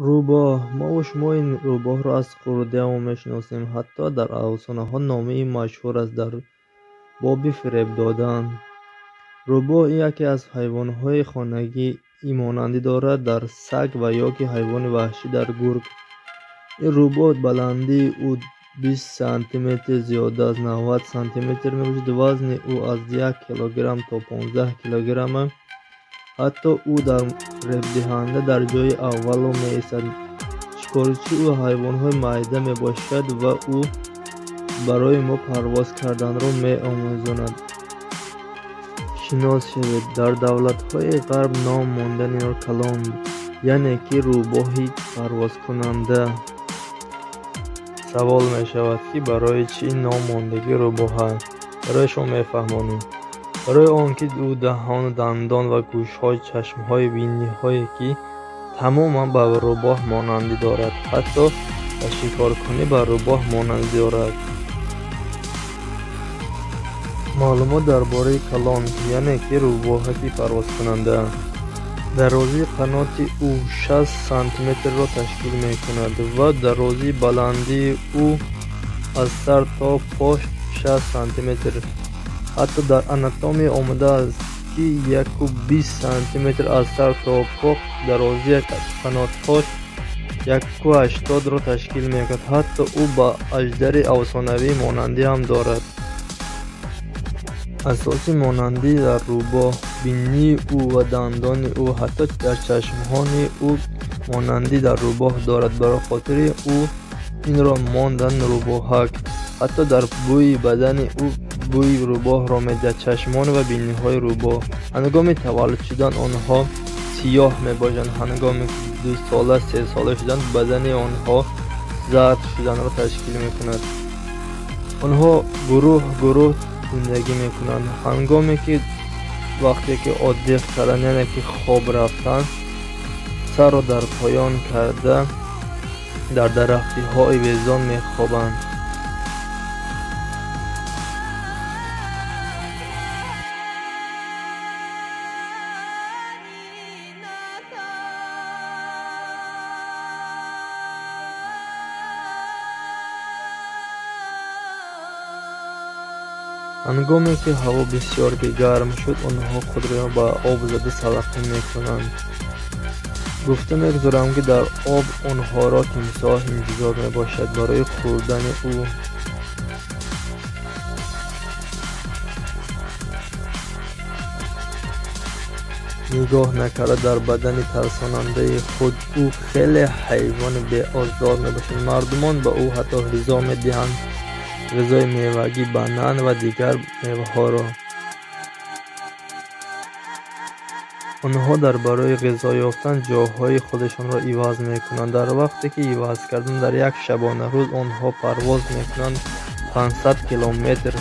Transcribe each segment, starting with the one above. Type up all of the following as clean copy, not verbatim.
Рӯбоҳ. Мо шумо ин рӯбоҳро аз хурдиамон мешиносем. Ҳатто дар афсонаҳо номи ин машҳур аст дар боби фиреб додан. Рӯбоҳ яке аз ҳайвонҳои хонагӣ монандӣ дорад дар саг ва ё ки ҳайвони ваҳшӣ дар гург. Ин рӯбоҳ баландии ӯ 20 сантиметр, зиёда аз 90 сантиметр мебошад. Вазни ӯ аз 1 килограмм то 15 килограмм. Ҳатто ӯ дар фиребдиҳанда дар ҷои аввалро меистад. Шикорчии ӯ ҳайвонҳои майда мебошад ва ӯ барои мо парвоз карданро меомӯзонад. Шинос шавед. Дар давлатҳои ғарб ном мондани каломб, яъне ки рӯбоҳи парвозкунанда. Савол мешавад, ки барои чӣ ном мондагӣ рӯбоҳ аст? Барои шумо мефаҳмонем. Барои он ки ӯ даҳону дандон ва гӯшҳои чашмҳои биниҳое ки тамоман ба рӯбоҳ монандӣ дорад, ҳатто ба шикоркунӣ ба рӯбоҳ монандӣ дорад. Маълумот дар бораи калонг, яъне ки рӯбоҳаки парвозкунанда. Дарозии қаноти ӯ 60 сантиметрро ташкил мекунад ва дарозии баландии ӯ аз сар то по 60 сантиметр. Ҳатто дар анатомия омадааст, ки 1,20 сантиметр аз сар то по дарозии қанотҳош 1,80-ро ташкил мекунад. Ҳатто ӯ ба аждари афсонавӣ монандӣ ҳам дорад. Асоси монандӣ дар рӯбоҳ, бинии ӯ ва дандони ӯ, ҳатто дар чашмҳои ӯ монандӣ дар рӯбоҳ дорад. Барои хотири ӯ инро монданд рӯбоҳак. Ҳатто дар бӯи бадани ӯ бӯи рӯбоҳро медиҳад, чашмон ва биниҳои рӯбоҳ. Ҳангоми таваллуд шудан онҳо сиёҳ мебошанд. Ҳангоми 2 сола, 3 сола шудан бадани онҳо зард шуданро ташкил мекунад. Онҳо гурӯҳ гурӯҳ зиндагӣ мекунанд. Ҳангоме ки вақте ки отдых кардан, яъне ки хоб рафтан, сарро дар поён карда дар дарахтиҳо овезон мехобанд. Ҳангоме ки ҳаво бисёр гарм шуд, онҳо худро ба об зада салқин мекунанд. Гуфта мегузорам, ки дар об онҳоро тимсоҳ интизор мебошад барои хӯрдани ӯ. Нигоҳ накарда дар бадани тарсонандаи худ, ӯ хеле ҳайвони беозор мебошад. Мардумон ба ӯ ҳатто ғизо медиҳанд, ғизои мевагӣ, банан ва дигар меваҳоро. Онҳо дар барои ғизо ёфтан ҷойҳои худашонро иваз мекунанд. Дар вақте ки иваз кардан дар як шабонарӯз онҳо парвоз мекунанд 500 километр.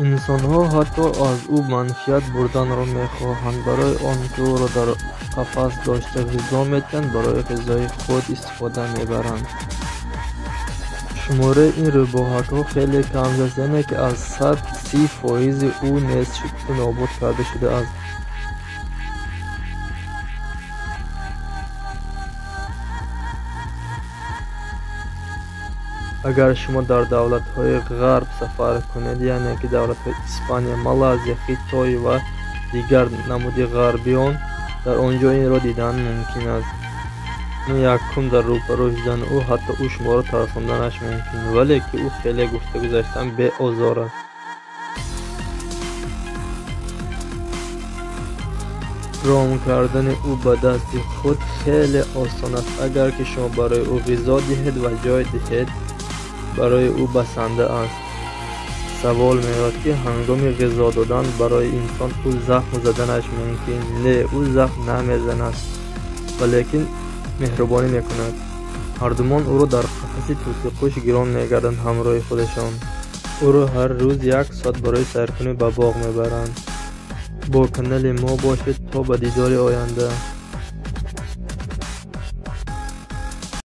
Инсонҳо ҳатто аз ӯ манфиат бурданро мехоҳанд, барои он ки ӯро дар қафас дошта ғизо медиҳанд, барои ғизои худ истифода мебаранд. Шумораи ин рӯбоҳакҳо хеле кам аст, яъне ки аз 130 фоизи ӯ нест нобуд карда шудааст. Агар шумо дар давлатҳои ғарб сафар кунед, яъне ки давлатҳои Испания, Малайзия, Хитой ва дигар намуди ғарбиён, дар он ҷо инро дидан мумкин аст. Якум дар рӯбарӯ шудани ӯ, ҳатто ӯ шуморо тарсонданаш мумкин, вале ки ӯ хеле гуфта гузаштан беозор аст. Ром кардани ӯ ба дасти худ хеле осон аст. Агар ки шумо барои ӯ ғизо диҳед ва ҷой диҳед, барои ӯ басанда аст. Савол меояд, ки ҳангоми ғизо додан барои инсон ӯ захм заданаш мумкин? Не, ӯ захм намезанад, валекин меҳрубонӣ мекунад. Мардумон ӯро дар қафаси тӯтиқуш гирон мегарданд ҳамроҳи худашон. Ӯро ҳар рӯз як соат барои сайркунӣ ба боғ мебаранд. Бо канали мо бошед то ба дидори оянда.